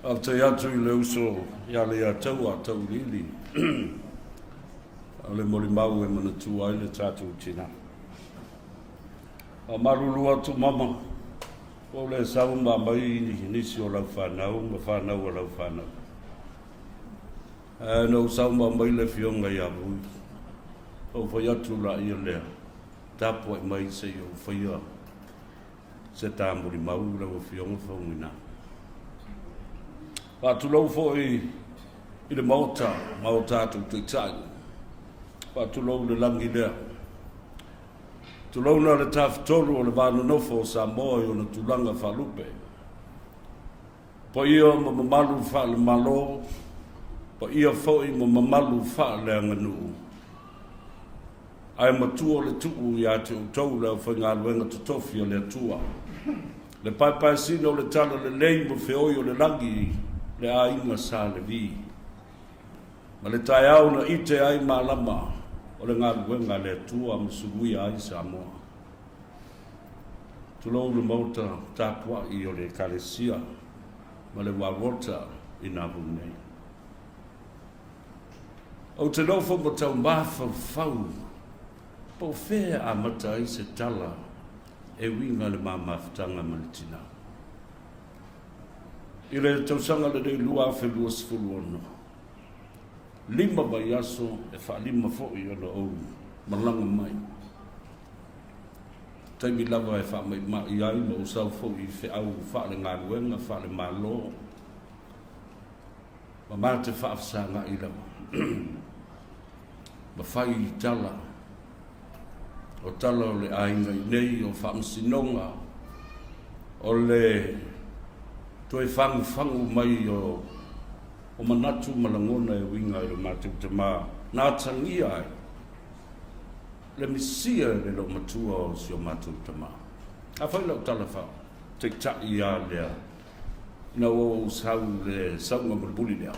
Faafetai atu i le uso ia Leiataua Tauiliili o le molimau e manatua ai le tatou tina. Faamalulu atu mama, ua ou le sau ma aumai nisi o lau fanau ma fanau a lau fanau. Ae na ou sau ma aumai le afioga ia Vui. Ou fai atu laia lea, tapuai mai se i ou faia se ta molimau i lau Afioga Faumuina. Faatulou foi i le Maota ma o tatou Taitai. Faatulou i le lagi lea. Tulouna le Tafatolu o le Va Nonofo o Samoa i ona tulaga faalupe. Paia ma mamalu faale-Malo, paia foi ma mamalu faaleaganuu. Ae matua le tuu ia te outou le aufaigaluega totofi a le Atua, le paepaesina o le talalelei ma feoi o le lagi, le aiga Sa Levi. Ma le taeao na ite ai malama o le galuega a le Atua ma suluia ai Samoa. Tulou le Maota tapuai o le Ekalesia ma le Wawota i Navu nei. Ou te nofo ma tau mafaufau po o fea e amata ai se tala e uiga i le ma mafutaga ma le tina. I le tausaga lenei 2026, 5 vaiaso e faalima foi ona ou malaga mai. Taimi lava e faamaimai ai ma ou sau foi i feau faale-galuega, faale-Malo, ma ma te faafesagai lava ma fai i tala, o tala o le aiga i nei, o faamasinoga, o le toe fagufagu mai o manatu ma lagona e uiga i lo matou tama na atagia ai le misia e le loomatua o si o matou tama. Afai lau tala faataitai a lea, ina ua ou sau i le sauga mulimuli lea,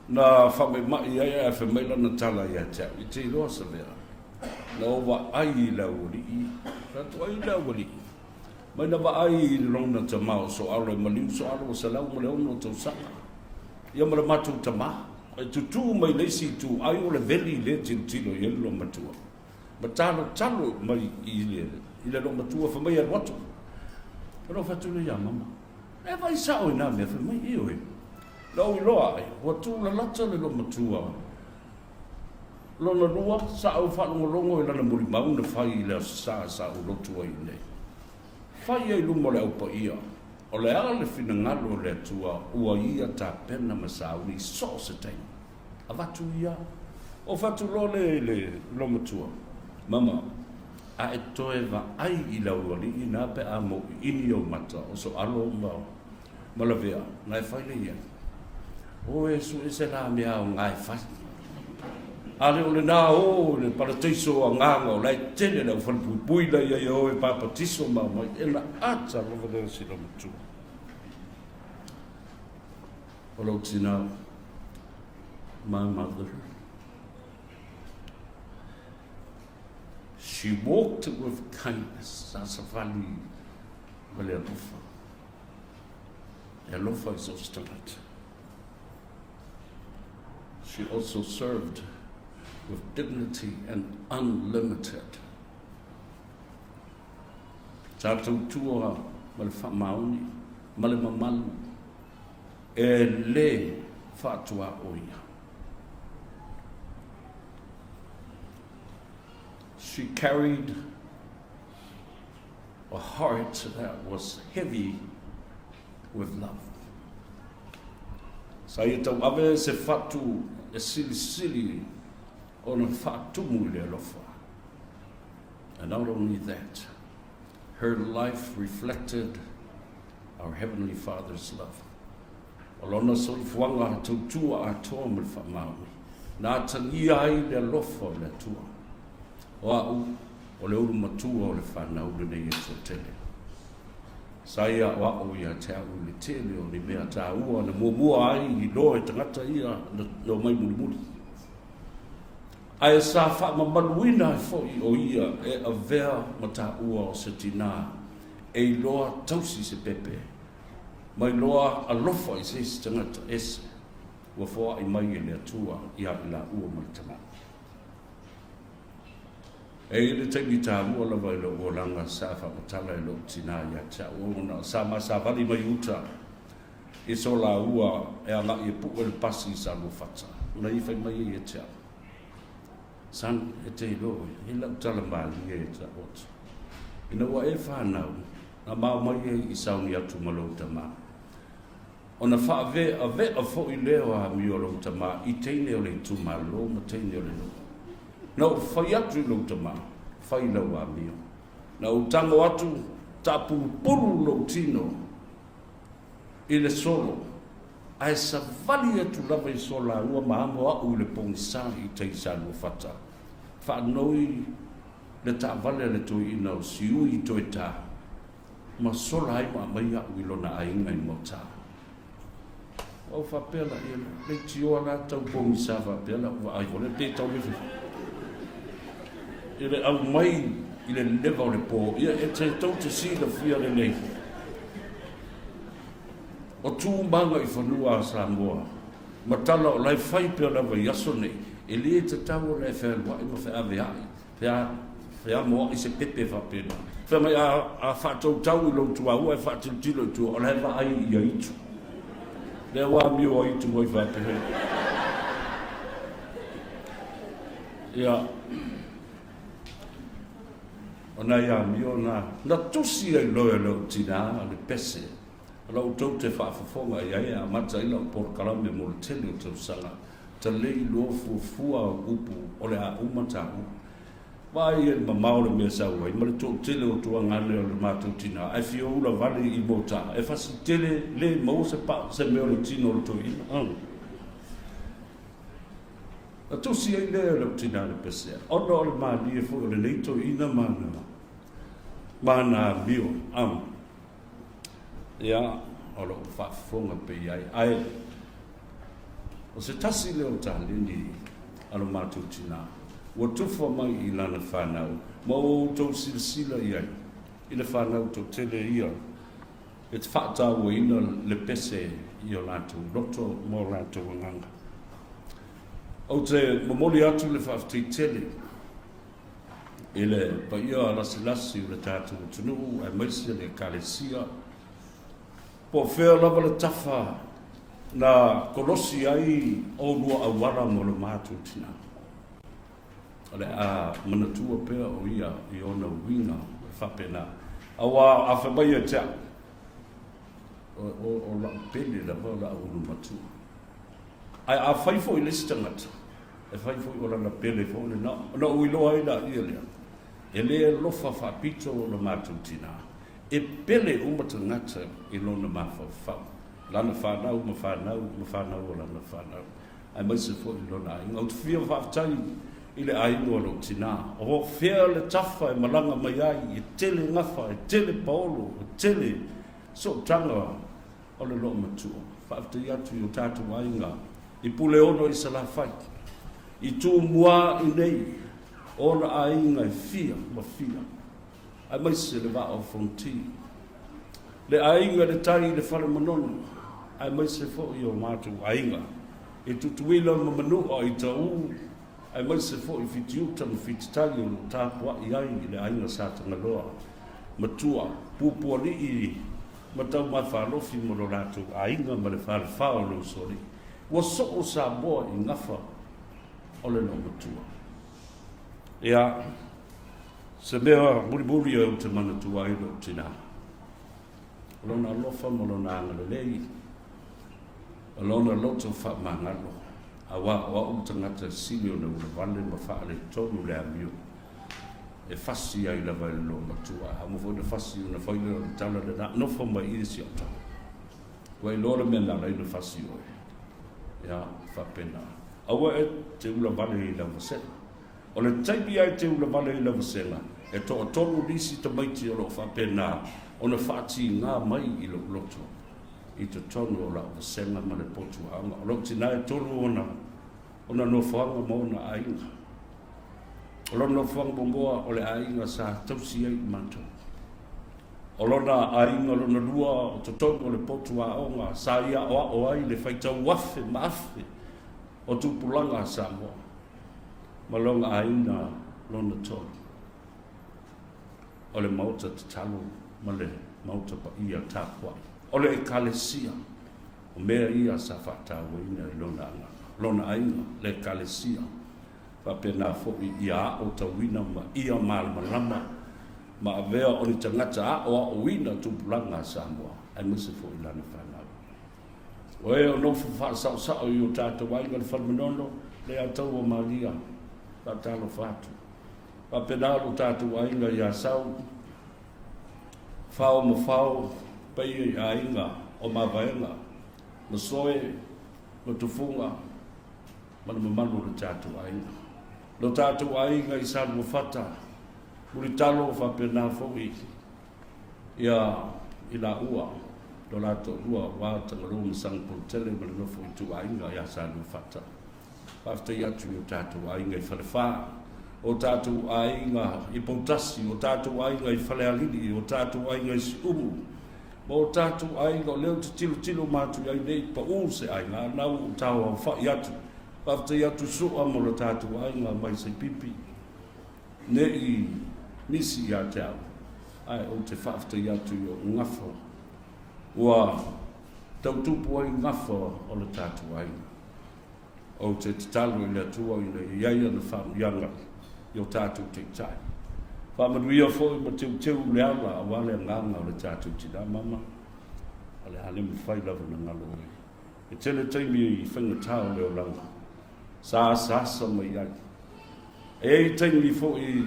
na faamaimai ai ae fai mai lana tala ia te au, i te iloa Savea, na ou vaai i le aualii, fai atu ai le aualii, mai na vaai i lona tama o Soalo e maliu Soalo ua 106 tausaga, ia ma le matou tama, e tutū mai le isi itu, ai o le veli lea e tilotilo i ai le loomatua. Ma talotalo mai i le loomatua, fai mai e alu atu. Ona ou fai atu lea ia mama, e vaai sao i nā mea, fai mai, ioe. Na ou iloa ai, ua tūlalata le loomatua. Lona lua, sa ou faalogologo i lana molimau na fai i le Aso Sa sa ou lotu ai i inei. Fai ai i luma o le Au Paia, o le a le finagalo o le Atua ua ia tapena ma sauni i so o se taimi. Avatu ia. Ou fai atu loa lea i le loomatua, Mama, a e toe vaai i le aualii na pe a mauiini ou mata o soalo ma ma lavea, na e fai lea i ai. O e sue se la mea aoga e fai. A le o lena o i le parataiso o agaga o la e tele le aufalepuipui la i ai e o e papatiso ma omai, e na ata lava lea o si loomatua. O lou tina, my mother, she walked with kindness, sa savali ma le alofa. E alofa i so o se tagata. She also served with dignity and unlimited. Sa tautua ma le faamaoni ma le mamalu e lē faatuaoia. She carried a heart that was heavy with love. Sa ia tauave se fatu e silisili ona faatumu i le alofa. And not only that, her life reflected our Heavenly Father's love. O lona soifuaga tautua atoa ma le faamaoni, na atagia ai le alofa o le Atua. O a'u, o le ulu matua o le fanau lenei e toatele. Sa ia aʻoaʻo ia te a'u i le tele o ni mea tāua na muamua ai i loa e tagata ia na omai mulimuli. Ae sa faamamaluina ai foi o ia e avea ma taua o se tinā e iloa tausi se pepe. Ma iloa alofa i se isi tagata ese ua foai mai e le Atua ia i laua ma le Tama. E i ai le taimi taua lava i lou olaga sa faamatala e lou tinā ia te au ona sa ma savali mai uta i so laua e agai e puʻe le pasi i Saluafata. Na ia fai mai ai ia te au, Son, e te iloa oe, e lau tala malie e te au atu. Ina ua e fanau, na mao mai ai i sauni atu ma lou tama. Ona faaveave'a foi lea o amio a lou tama i teine o le itumalo ma teine o le nuu. Na ou fai atu i lou tama, Fai lau amio. Na ou tago atu, taapulupulu lou tino i le solo, ae savali atu lava i so laua ma amo a'u i le pogisa i tai Saluafata. Faanoi le taavale a le toeaina o Siui Toetā. Ma sola ai ma aumai a'u i lona aiga i Mota. Ua ou faapea la, ia leitioa la tau pogisa faapea lau vaai vole pe tau le i le aumai i le leva o le po. Ia e te tou te silafia lelei. O tu ma agaifanua a Samoa ma tala o la e fai pea lava i aso nei, e le tatau ona e fealuai ma feaveai feamoa'i se pepe faapena. Fai mai a faatautau i lou tuaua e faatilotilo i tua, o la e vaai i aitu. Lea ua amio aitu mai faapea. Ia, o nai amio na, na tusi ai loa e lou tinā le pese, o la outou te faafofoga i ai e amata ai lau polokalame mo le tele o tausaga. Talei loa fuafua au upu o le a uma tāua. Vaai e le mamao le mea sau ai ma le toatele o tuagane o le matou tinā ae fia ula vale i mota e fasi tele le maua se pao se mea o le tino o le toeaina. Na tusi ai lea e lou tinā le pesea ona o le malie foi o lenei toeaina ma ana ma ana amio. Ia, o lo o faafofoga pea i ai. Ae, o se tasi lea o taleni a lo matou tinā, ua tufa mai i lana fanau, ma ua outou silasila i ai i le fanau toatele ia e te faatauaina le pese i o latou loto ma o latou agaga. Ou te momoli atu le faafetai tele i le paia lasilasi o le tatou atunuu aemaise le Ekalesia, po o fea lava le tafa na kolosi ai oulua auala mo lo matou tinā. O le a manatua pea o ia i ona uiga e faapena. Aua a fai mai ia te au, o la'u pele lava o la'u ulumatua. Ae a fai foi le isi tagata, e fai foi o lana pele foi lena. Ona ou iloa ai laia lea, e le alofa faapito lo matou tinā. E pele uma tagata i lona mafaufau, lana fanau ma fanau ma fanau o lana fanau, aemaise foi i lona aiga. Ou te fia faafetai i le aiga o lou tinā. O fea le tafa e malaga mai ai, e tele gafa, e tele paolo, e tele sootaga o le loomatua. Faafetai atu i o tatou aiga i Puleono i Salafai, i Tumua i nei, ona aiga e fia ma fia, aemaise le Vaa o Fonoti, le aiga i le tai i le Fale Manono, aemaise foi o matou aiga i Tutuila ma Manua i Taū, aemaise foi Fitiuta ma Fititali o lo o tapuai ai i le aiga Sa Tagaloa, Matua, Pupualii ma Taumafalofi ma lo latou aiga ma le falefa o le Usoalii. Ua soo Samoa i gafa o le loomatua. Ia, se mea mulimuli ou te manatua ai lou tinā, o lona alofa ma lona agalelei, o lona loto faamagalo, aua o au le tagata e sili ona ulavale ma faaletonu le amio. E fasi ai lava e le loomatua. A uma foi ona fasi ona fai lea o le tala lena, nofo mai i i si au tama. Ua iloa le mea na ala ai ona fasi oe. Ia, faapena. Aua e te ulavale i lau vasega. O le taimi lava e te ulavale i lau vasega, e toatolu nisi tamaiti o lo o faapena ona faatiga mai i lou loto i totonu o lau vasega ma le potu aoga. O lou tina e tolu ona nofoaga ma ona aiga. O lona nofoaga muamua o le aiga sa tausi ai i matou. O lona aiga lona lua o totonu o le potu aoga sa ia aoao ai le faitau afe ma afe o tupulaga a Samoa ma lona aiga lona tolu o le Maota Tatalo ma le Maota Paia Tapuai. O le Ekalesia, o mea ia sa faatauaina i lona agaga, lona aiga, le Ekalesia, faapena foi ia aotauina ma ia malamalama ma avea o ni tagata aoaoina tupulaga a Samoa, aemaise foi lana fanau. O e o nofo faasaosao i o tatou aiga le Fale Manono, le Ataua Malia, faatalofa atu. Faapena lo tatou aiga i Asau, Fao ma Fao, paia i aiga o Mavaega, Masoe, ma Tufuga, ma le mamalu o le tatou aiga. Lo tatou aiga i Saluafata, Mulitalo faapena foi ia i laua lo la toalua aua Tagaloa ma Sagapolutele ma le nofo ituaiga ia Saluafata. Faafetai atu i o tatou aiga i Falefa, o tatou aiga i Poutasi, o tatou aiga i Falealili, o tatou aiga i Siumu, ma o tatou aiga o lea ou te tilotilo ma atu i ai nei, pau se aiga, a na ua ou tauaofa'i atu. Faafetai atu Sua mo lo tatou aiga mai Saipipi, ne i misi ia te au, ae ou te faafetai atu i o'u gafa ua tautupu ai gafa o le tatou aiga. Ou te tatalo i le Atua ina ia i ai ana faamanuiaga i o tatou taitai. Faamanuia foi ma teuteu le ala aua le agaga o le tatou tinā mama, o le a le mafai lava ona galo oe. E tele taimi i faigata o le olaga, sa asaasa mai ai. E i ai taimi foi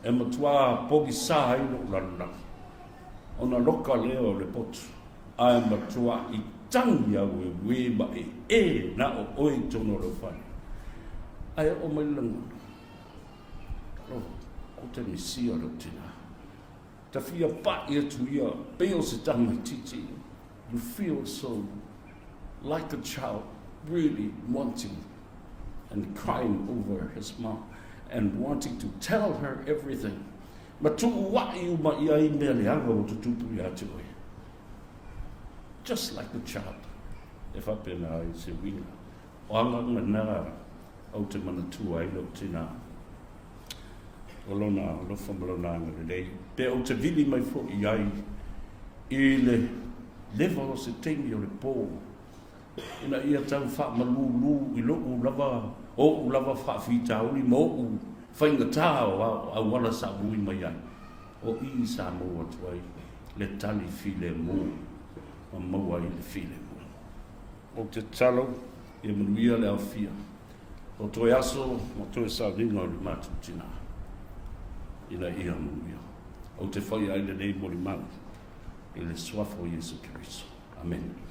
e matuā pogisa ai lou lalolagi, ona loka lea o le potu, ae matuaʻi tagi au e uē ma ee na o oe i totonu o lou fale. Ae oo mai le lagona, talofa, ou te misia lou tinā. Ta fia paʻi atu ia, pei o se tamaitiiti, you feel so like a child really wanting and crying over his mom and wanting to tell her everything. Ma tuuaʻi uma i ai mea leaga ua tutupu iā te oe. Just like a child. E faapena ai se uiga. O agaga na ou te manatua ai lou tinā. O lona alofa ma lona agalelei. Pe ou te vili mai foi i ai i le leva o se taimi o le pō ina ia tau faamalūlū i loʻu lava, oʻu lava faafitauli ma oʻu faigata o auala sa ui mai ai, o i sa maua atu ai le tali filemu ma maua ai le filemu. Ou te tatalo ia manuia le aofia o toe aso ma toe sauniga o le matou tinā ina ia manuia. Ou te faia ai lenei molimau i le Suafa o Iesu Keriso. Amene.